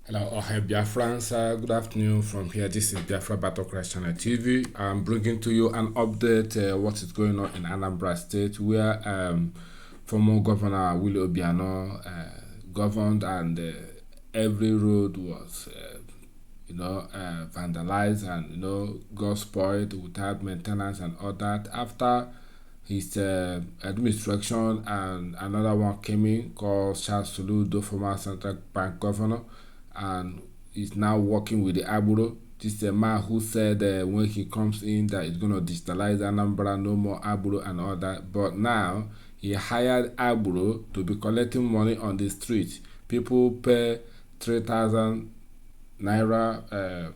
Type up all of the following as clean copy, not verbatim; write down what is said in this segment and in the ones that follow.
Hello, all hi Biafrans. Good afternoon from here. This is Biafra Battlecry Channel TV. I'm bringing to you an update what is going on in Anambra State, where former Governor Willie Obiano governed, and every road was vandalized and got spoiled without maintenance and all that. After his administration, and another one came in called Charles Soludo, former central bank governor, and is now working with the Agbero. This is a man who said when he comes in that he's going to digitalize Anambra, no more Agbero and all that. But now he hired Agbero to be collecting money on the street. People pay 3,000 naira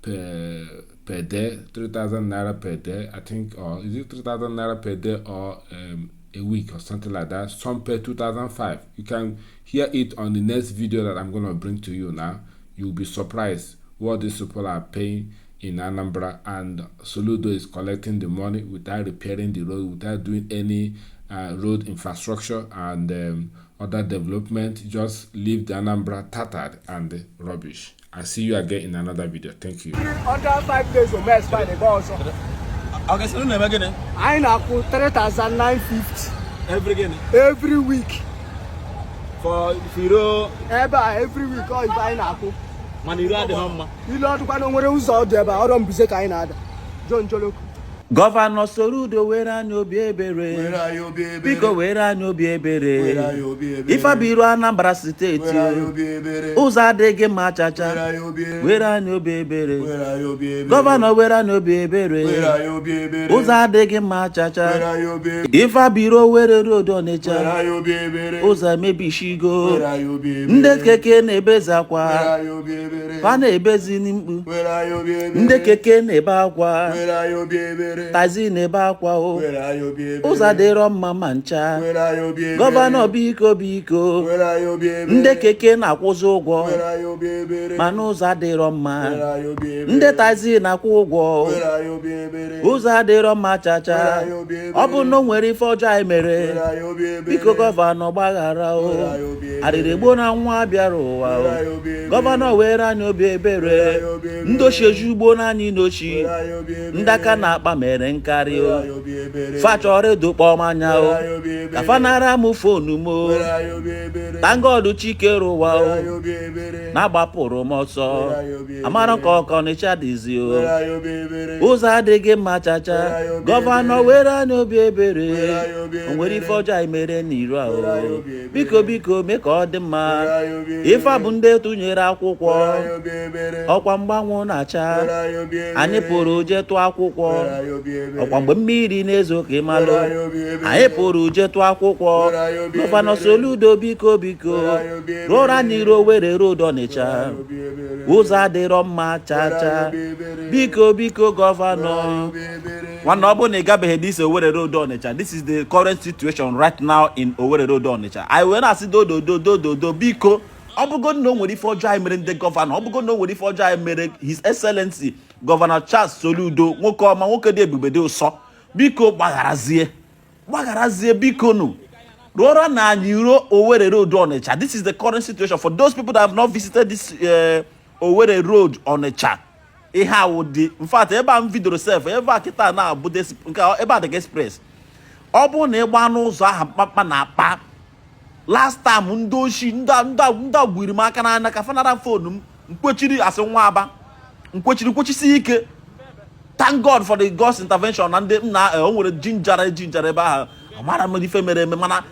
per day, 3,000 naira per day, I think, or is it 3,000 naira per day or a week or something like that? Some pay 2,005. You can hear it on the next video that I'm going to bring to you now. You'll be surprised what these people are paying in Anambra, and Soludo is collecting the money without repairing the road, without doing any road infrastructure and other development. Just leave the Anambra tattered and rubbish. I see you again in another video. Thank you. Under 5 days o mee expire, ebe ọzọ. Ọ ga-esi unu na-eme gịnị? Anyị na-akwụ 3950. Every gịnị? Every week. For iro? Ebe a, every week, ọ ife anyị na-akwụ. Mana iro adịghị mma. Ile ọdụkwa na nwere ụzọ dị ebe a, ọrọ mbuze ka anyị na-ada jonjoloko. Governor Soludo, were anyị obi ebere. Were anyị obi ebere. Biko, were anyị obi ebere. Were anyị obi ebere. Ife bụ Anambra Steeti, Were anyị obi ebere. ụzọ adịghị mma chacha. Were anyị obi ebere. Were anyị obi ebere. Were anyị obi ebere. Governor, were anyị obi ebere. Were anyị obi ebere. Ụzọ adịghị mma chacha. Were anyị obi ebere. Ife abiro Owerri Road Ọnịcha, Were anyị obi ebere. ụzọ emebishigo. Were anyị obi ebere. Ndị keke na-ebezi akwa. Were anyị obi ebere. Fa na-ebezi mkpu. Were anyị obi ebere. Ndị keke na-ebe akwa. Were anyị obi ebere. Taxi na-ebe akwa o. Were anyị obi ebere. Ụzọ adịrọ mma ma ncha. Were anyị obi ebere. Governor, biko, biko. Were anyị obi ebere. Ndị keke na-akwụzi ụgwọ, Were anyị obi ebere. mana ụzọ adịrọ mma. Were anyị obi ebere. Ndị taxi na-akwụ ụgwọ. Were anyị obi ebere. Ụzọ adịrọ mma chacha. Were anyị obi ebere. Ọ bụ na o nwere ife ọjọọ anyị mere, Were anyị obi ebere. biko, governor, gbaghara o. Were anyị obi ebere. Arịrị gboo na nwa bịara ụwa o. Were anyị obi ebere. Governor, were anyị obi ebere. Were anyị obi ebere. Ndị ochie ugbo na anyị n'ochi. Were anyị obi ebere. Ndị aka na-akpa mere nkarị Were o. anyị obi ebere. Fa chọrọ ịdụkpọ m anya o. Were anyị obi ebere. Ka fa nara m phone m o. Were anyị obi ebere. Thank God, Chike rụwa Were o anyị obi ebere. na-agbapụrụ m ọsọ. Were anyị obi ebere. Amara ka ọka Ọnịcha dịzi o. Were anyị obi ebere. Ụzọ adịghị mma chacha. Were anyị obi Governor, ebere. were anyị obi ebere. Were anyị obi O nwere ife ebere. ọjọọ anyị mere n'iru a o. Were anyị obi ebere. Biko, biko, mee ka ọ dị mma. Were anyị obi ebere. Ife a bụ ndị tụnyere akwụkwọ. Were anyị obi ebere. Ọkwa mgbanwe na-acha. Were anyị obi ebere. Anyị pụrụ jee tụọ akwụkwọ. Were anyị obi ebere. Ọkwa mgbe mmiri na-ezo ka ịmalụ. Were anyị obi ebere. Anyị pụrụ jee tụọ akwụkwọ. Were anyị obi Governor ebere. Soludo, biko, biko, Were anyị obi ebere. rụọrọ anyị ruo Owerri Road Ọnịcha. Were anyị obi ebere. Ụzọ adịrọ mma chacha. Were anyị obi ebere. Biko, biko, Were anyị Governor. obi ebere. Nwanne, ọ bụrụ na ị gabeghị this Owerri Road Ọnịcha, this is the current situation right now in Owerri Road Ọnịcha. Anyị wee na-asị dododo dododo, biko, ọ bụgo na o nwere ife ọjọọ anyị mere ndị governor, ọ bụgo na o nwere ife ọjọọ anyị mere His Excellency Governor Charles Soludo, nwoke ọma, nwoke dị ebube, dị ụsọ, biko gbagharazie, gbagharazie, biko nụ, rụọrọ na anyị ruo Owerri Road Ọnịcha. This is the current situation for those people that have not visited this Owerri Road Ọnịcha. Ihe awụ dị, in fact, ebe a m bidoro sef, ebe a kịta na-abụ nke ebe a dị ka express. Ọ bụrụ na ị gbaa n'ụzọ ahụ, mkpamkpa na-akpa. Last time, ndị oshi ndị gbiri m aka n'anya ka fanara phone m. Mkpochiri asị nwa aba nkwechiri kwechisi ike. Thank God for the God's intervention na ndị nna o nwere jinjara jinjara ebe ahụ. Amara m ife mere eme, mana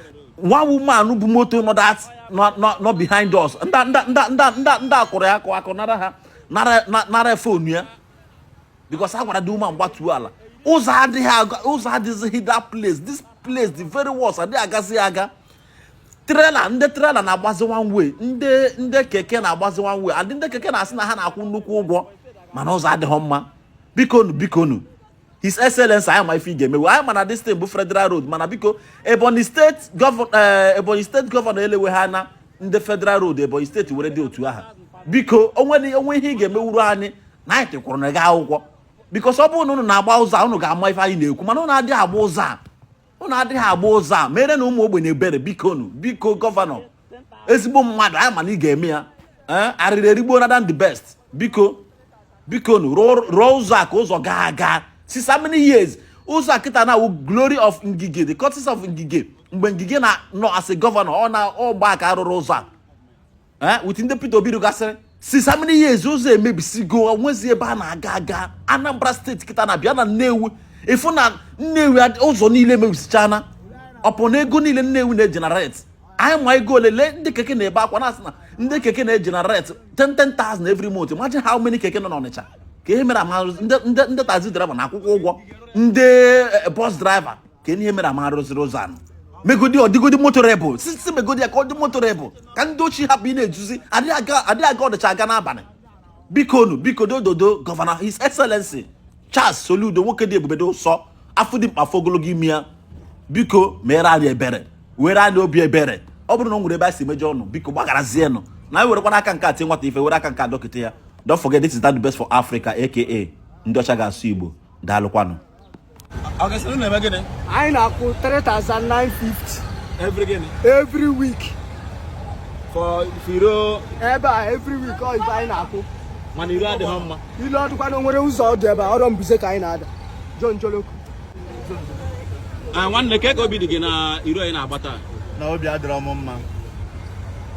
nwa woman bụ moto nọ that nọ behind us, nda akụrụ ya akụ akụ, nara ha nara nara phone ya, because a gwara the woman gbatuo ala. Ụzọ adịghị aga, ụzọ adịghị that place. This place, the very worst, adịghị agazi aga. Trailer, ndị trailer na-agbazi one way, ndị keke na-agbazi one way, adị ndị keke na-asị na ha na-akwụ nnukwu ụgwọ, mana ụzọ adịghị mma. Bikonu, bikonu, His Excellence, anyị ma ife ị ga-emewe. Anyị ma na this thing bụ federal road, mana biko, Ebonyi State governor, Ebonyi State governor, elewe ha na ndị federal road Ebonyi State were dị otu aha. Biko, onwe onwe ihe ị ga-emewuru anyị na anyị tịkwụrụ na gị akwụkwọ, because ọ bụrụ na unu na-agba ụzọ a, unu ga-ama ife anyị na-ekwu, mana unu adịghị agba ụzọ a, unu adịghị agba ụzọ a. Mere na ụmụ ogbenye ebere, bikonu, biko, governor, ezigbo mmadụ, anyị ma na ị ga-eme ya. Arịrị erigbo na Dan the Best. Biko, biko nu, rụọ ụzọ a ka ụzọ gaa aga. Since how many years? Ụzọ a kịta na wụ glory of Ngige, the courtesy of Ngige. Mgbe Ngige na nọ as a governor, ọ na ọgba ka arụrụ ụzọ a. With ndị Peter Obi rụgasịrị. Since how many years ụzọ emebisigo, onwezi ebe a na-aga aga. Anambra steeti kịta na-abịa na Nnewi. Ịfụ na Nnewi ụzọ niile emebisichana. Ọpụ na ego niile Nnewi na-egenerate. Anyị ma ego olele ndị keke na-ebe akwa na-asị na ndị keke na-egenerate 10,000 every month. Imagine how many keke nọ n'Ọnịcha. Ka ihe mere ama ndị taxi driver na-akwụkwọ ụgwọ, ndị bus driver, ka ihe mere ama rụziri ụzọ anụ. Megodi ọdịgodi motorable sisi megodi ya ka ọ dị motorable ka ndị ochie hapụ ị na-ejuzi adịghị aga Ọnịcha aga n'abalị. Biko nu, biko dododo, Gọvanọ His Excellency Charles Soludo, nwoke dị ebube dị ụsọ, afọ dị mkpa, afọ ogologo imi ya, biko mere anyị ebere, were anyị obi ebere. Ọ bụrụ na o nwere ebe a si mejọ ọnụ, biko gbagharazienụ na anyị werekwana aka nke a tie nwata ife, were aka nke a dọkịta ya. Don't forget, this is Dan the Best for Africa, aka ndị ọcha ga-asụ Igbo. Daalụkwanụ. Ọ ga-esi unu na-eme gịnị? Anyị na-akwụ 3950 Every gịnị? Every week. For iro Ebe a every week ọ ife anyị na-akwụ. Mana iro adịghị mma. Ilu ọdụkwa na onwere ụzọ dị ebe a, ọrọ mbuze ka anyị na-ada. John Joloko. Nwanne, ka obi dị gị na iro anyị na-agba taa? Na obi adịrọ m mma.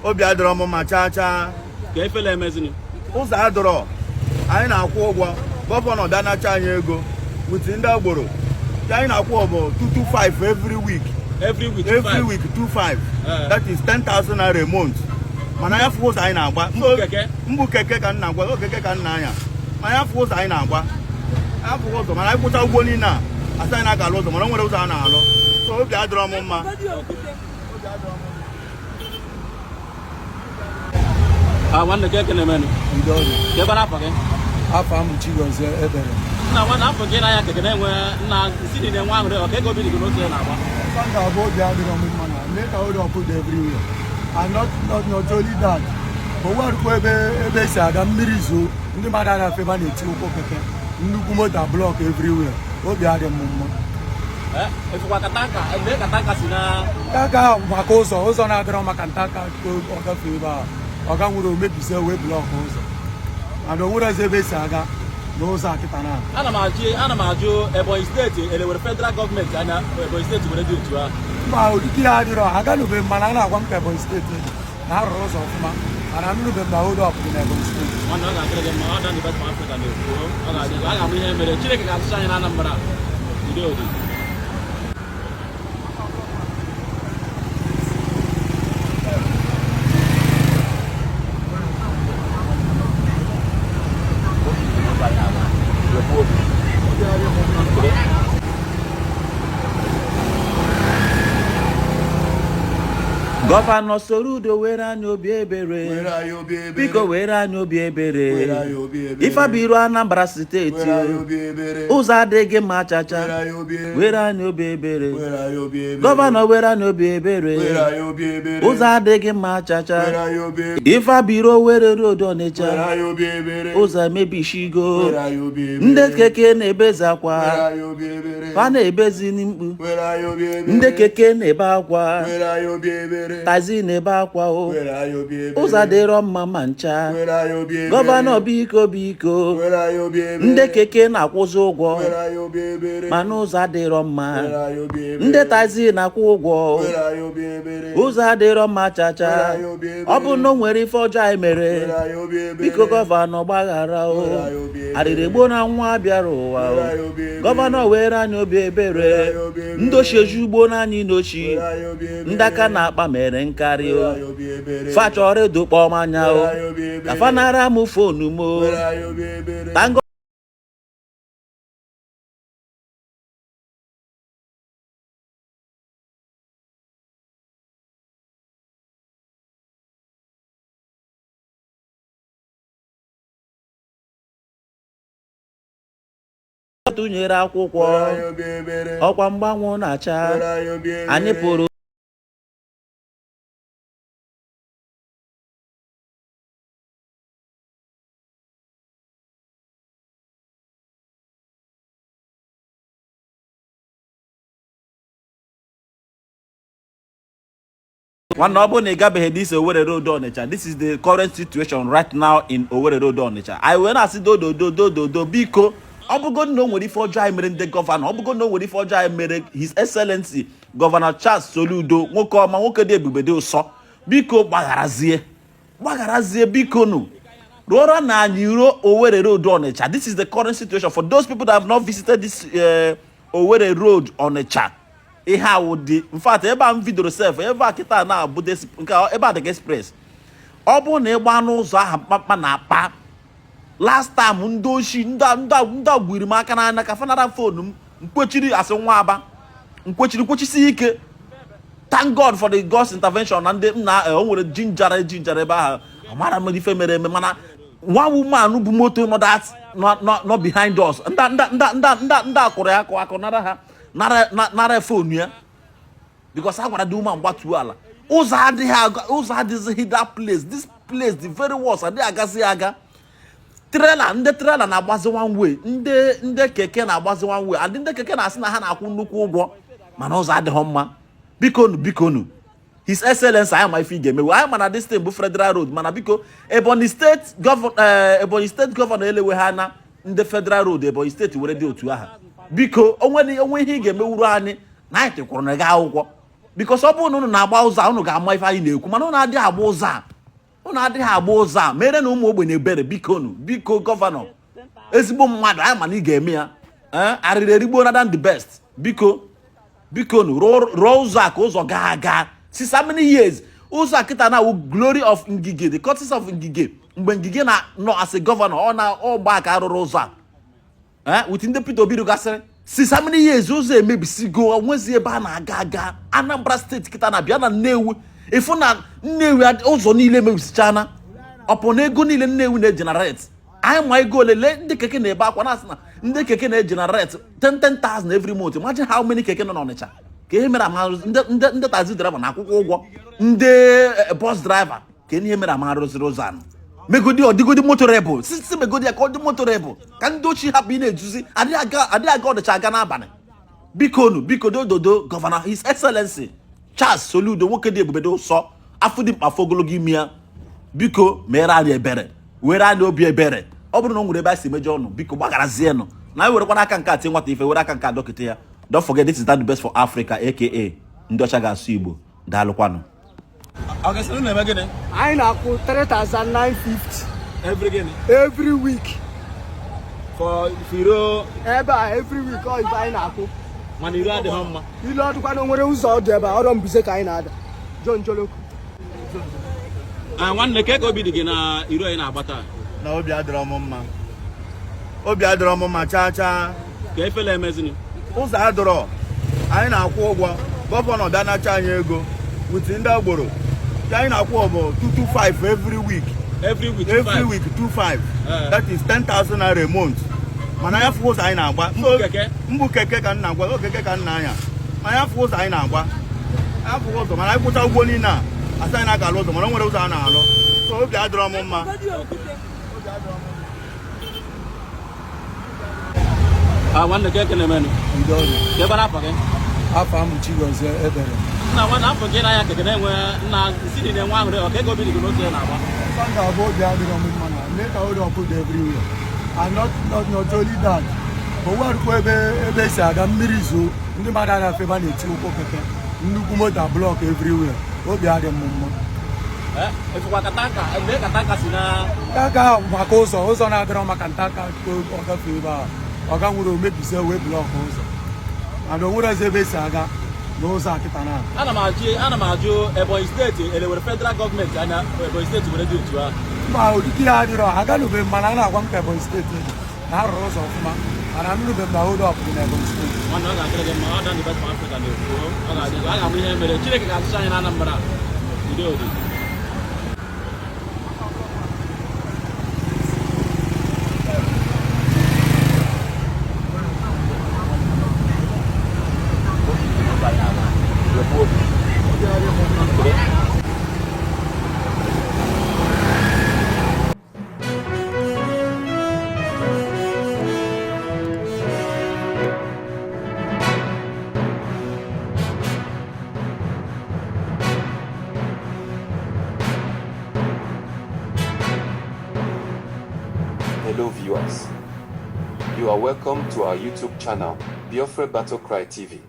Obi adịrọ m mma chaa chaa. Ka efela emezini. Ụzọ adịrọ. Anyị na-akwụ ụgwọ. Gọvanọ bịa nacha anyị ego with ndị agboro. Nke anyị na-akwụ bụ 225 every week. Every week. Every week 25. That is 10,000 naira a month. Mana ya fụ ụzọ anyị na-agba. Mbụ keke? Mbụ keke ka m na-agba, o keke ka m na-anya. Mana ya fụ ụzọ anyị na-agba. Ya fụ ụzọ, mana anyị kwụcha ụgwọ niile a, asị anyị na-aga alụ ụzọ, mana o nwere ụzọ a na-alụ. So obi adịrọ m mma. Nwanne, ka ekene menụ. Ka ebe n'afọ gị? Afọ m Chigozie Ebere. Nna, nwanne, afọ gị na-anya keke na-enwe nna nsi dị na-enwe aṅụrị, ọ ka ego obi dị gị n'otu ya na-agba? Sọnde abụ obi adịrọ m mma na mee ka hold up dị everywhere. And not only that, o nwerukwa ebe esi aga mmiri zoo, ndị mmadụ anafe ebe a na-eti ụkwụ keke, nnukwu moto block everywhere. Obi adị m mma. Efukwa ka tanka, ebe ka tanka si na Tanka ahụ maka ụzọ na-adịrọ maka ntanka ọ gafee ebe ahụ. Ọ ga nwere omebizie wee block ụzọ. And o nwere ebe esi aga n'ụzọ a kịta na. Ana m ajụ Ebonyi steeti elewere federal gọọmenti anya Ebonyi steeti were dị otu ahụ. Mba, ụdịka ihe adịrọ aganube m, mana a na-agwa m ka Ebonyi steeti dị na arụrụ ụzọ ọfụma, mana anụrụbe m na hold up dị na Ebonyi steeti. Nwanne, ọ ga-adịrị gị mma. Ọ Dan the Best for Africa na-ekwu. Ọ ga-adị, a ga-amụ ihe mere Chineke ga-atụcha anyị na Anambra. Udo dị. Gọvanọ Soludo, were anyị obi ebere. Were anyị obi ebere. Biko were anyị obi ebere. Were anyị obi ebere. Ifeabụ Anambra steeti. Were anyị obi ebere. Ụzọ adịghị mma chacha. Were anyị obi ebere. Were anyị obi ebere. Were anyị obi ebere. Gọvanọ, were anyị obi ebere. Were anyị obi ebere. Ụzọ adịghị mma chacha. Were anyị obi ebere. Ifeabụ Owerri Road Were Ọnịcha, anyị obi ebere. ụzọ emebishigo. Were anyị obi ebere. Ndị keke na-ebezi akwa. Were anyị obi ebere. Fa na-ebezi mkpu. Were anyị obi ebere. Ndị keke na-ebe akwa. Were anyị obi ebere. Taxi na-ebe akwa o. Were anyị obi ebere. Ụzọ adịrọ mma ma ncha. Were anyị obi ebere. Gọvanọ, biko, biko. Were anyị obi ebere. Ndị keke na-akwụzi ụgwọ, Were anyị obi ebere. mana ụzọ adịrọ mma. Were anyị obi ebere. Ndị taxi na-akwụ ụgwọ. Were anyị obi ebere. Ụzọ adịrọ mma chacha. Were anyị obi ebere. Ọ bụ na o nwere ife ọjọọ anyị mere, Were anyị obi ebere. biko gọvanọ gbaghara o. Were anyị obi ebere. Arịrị gboo na nwa bịara ụwa o. Were anyị obi ebere. Gọvanọ, were anyị obi ebere. Were anyị obi ebere. Ndị ochie ju ugbo na anyị n'ochi. Were anyị obi ebere. Ndị aka na-akpa mere nkarị o. Were anyị obi ebere. Fa chọrọ ịdụkpọ m anya o. Were anyị obi ebere. Ka fa nara m phone m o. Were anyị obi ebere. Tango. Tụnyere akwụkwọ. Were anyị obi ebere. Ọkwa mgbanwe na-acha. Were anyị obi ebere. Anyị pụrụ. Nwanne, ọ bụrụ na ị gabeghị this Owerri Road Onitsha, this is the current situation right now in Owerri Road Onitsha. Anyị wee na-asị dododo dododo, biko, ọ bụgo na o nwere ife ọjọọ anyị mere ndị governor, ọ bụgo na o nwere ife ọjọọ anyị mere His Excellency Governor Charles Soludo, nwoke ọma, nwoke dị ebube, dị ụsọ, biko gbagharazie, gbagharazie, biko nụ, rụọrọ na anyị ruo Owerri Road Onitsha. This is the current situation for those people that have not visited this Owerri Road Onitsha. Ihe awụ dị, in fact, ebe a m vidoro sef, ebe a kịta na-abụ nke ebe a dị express. Ọ bụrụ na ị gbaa n'ụzọ ahụ, mkpamkpa na-akpa. Last time, ndị oshi ndị a gburu m aka n'anya ka fanara phone m. Mkpochiri asị nwa aba mkpochiri kwochisi ike. Thank God for the God's intervention na ndị nna o nwere jinjara jinjara ebe ahụ. Amara m ife mere eme, mana nwa woman bụ moto nọ that nọ behind us, nda akụrụ ya akụ akụ, nara ha nara phone ya, because a gwara the woman gbatuo ala. Ụzọ adịghị aga, ụzọ adịghị that place. This place, the very worst, adịghị agazi aga. Trailer, ndị trailer na-agbazi one way, ndị keke na-agbazi one way, adị ndị keke na-asị na ha na-akwụ nnukwu ụgwọ, mana ụzọ adịghị mma. Bikonu, bikonu, His Excellence, anyị ma ife ị ga-emewe. Anyị ma na this thing bụ federal road, mana biko, Ebonyi State governor, Ebonyi State governor, elewe ha na ndị federal road Ebonyi State were dị otu aha. Biko, onwe ihe ị ga-emewuru anyị na anyị tịkwụrụ na gị akwụkwọ, because ọ bụrụ na unu na-agba ụzọ a, unu ga-ama ife anyị na-ekwu. Mana unu adịghị agba ụzọ a, unu adịghị agba ụzọ a. Mere na ụmụ ogbenye ebere, bikonu, biko, governor, ezigbo mmadụ, anyị ma na ị ga-eme ya. Ee, arịrị erigbo na than the best. Biko, biko nu, rụọ ụzọ a ka ụzọ gaa aga. Since how many years ụzọ a kịta na glory of Ngige, the courtesy of Ngige, mgbe Ngige na nọ as a governor, ọ na ọgba ka arụrụ ụzọ a, with ndị Peter Obi rụgasịrị. Since how many years ụzọ emebisigo, onwezi ebe a na-aga aga. Anambra State kịta na-abịa na Nnewi, ịfụ na Nnewi ụzọ niile emebisichana. Ọpụ na ego niile Nnewi na-egenerate, anyị ma ego olele ndị keke na-ebe akwa na-asị na ndị keke na-egenerate 10 10,000 every month. Imagine how many keke nọ n'Ọnịcha. Ka ihe mere ama ndị taxi driver na-akwụkwọ ụgwọ, ndị bus driver, ka ihe mere ama rụziri ụzọ anụ megodi ọdịgodi motorable sisi, megodi ya ka ọ dị motorable, ka ndị ochie hapụ ị na-ejuzi adịghị aga Ọnịcha aga n'abalị. Biko nu, biko, dododo, Governor His Excellency Charles Soludo, nwoke dị ebube, dị ụsọ, afọ dị mkpa, afọ ogologo imi ya, biko mere anyị ebere, were anyị obi ebere. Ọ bụrụ na o nwere ebe a si mejọ ọnụ, biko gbagharazienụ na anyị werekwana aka nke a tie nwata ife, were aka nke a dọkịta ya. Don't forget, this is that the best for Africa, aka ndị ọcha ga-asụ Igbo. Daalụkwanụ. Ọ ga-esi unu na-eme gịnị? Anyị na-akwụ 3950 Every gịnị? Every week. For iro? Ebe a, every week, ọ ife anyị na-akwụ. Mana iro adịghị mma. Ilu ọdụkwa na nwere ụzọ dị ebe a, ọrọ mbuze ka anyị na-ada John Joloko. Ah, nwanne, ka obi dị gị na iro anyị na-agba taa? Na obi adịrọ m mma, obi adịrọ m mma chaa chaa. Ka efele emezini? Ụzọ adịrọ, anyị na-akwụ ụgwọ. Governor bịa nacha anyị ego with ndị agboro. Nke anyị na-akwụ bụ 225 every week. Every week? Every week, 25. That is 10,000 naira a month, mana ya fụ ụzọ anyị na-agba. Mbụ keke? Mbụ keke ka m na-agwa, o keke ka m na-anya, mana ya fụ ụzọ anyị na-agba, ya fụ ụzọ. Mana anyị kwụcha ụgwọ niile a, asị anyị na-aga alụ ụzọ, mana o nwere ụzọ a na-alụ. So obi adịrọ m mma. Ah, nwanne, ka eke na-emenụ? Ka ebe n'afọ gị? Afọ amụ Chigozie Ebere. Nna, nwanne, afọ gị na-anya keke na-enwe nna nsi dị na-enwe aṅụrị. Ọ ka ego obi dị gị n'otu ya na-agba? Sunday abụ obi adịrọ m mma na mee ka hold up dị everywhere, and not only that, o nwerukwa ebe esi aga. Mmiri zoo, ndị mmadụ anaghị ebe a na-eti ụkwụ keke, nnukwu moto block everywhere. Obi adị m mma. Eh, efukwa ka tanker mgbe ka tanker si na Tanker ahụ maka ụzọ na-adịrọ, maka ntanka ọ gafee ebe ahụ, ọ ga nwere omebizie wee block ụzọ, and o nwere ezi ebe esi aga n'ụzọ a kịta na. Ana m ajụ, Ebonyi State elewere federal government anya, Ebonyi State were dị otu ahụ? Mba, ụdịka ihe adịrọ aganube m, mana a na-agwa m ka Ebonyi State dị na arụrụ ụzọ ọfụma, mana anụrụbe m na hold up dị na Ebonyi State. Nwanne, ọ ga-adịrị gị mma. Ọ dan the best for Africa na-ekwu ọ ga-adị. A ga-amụ ihe mere Chineke ga-atụcha anyị na Anambra. Udo dị. Hello viewers. You are welcome to our YouTube channel, Biafra Battle Cry TV.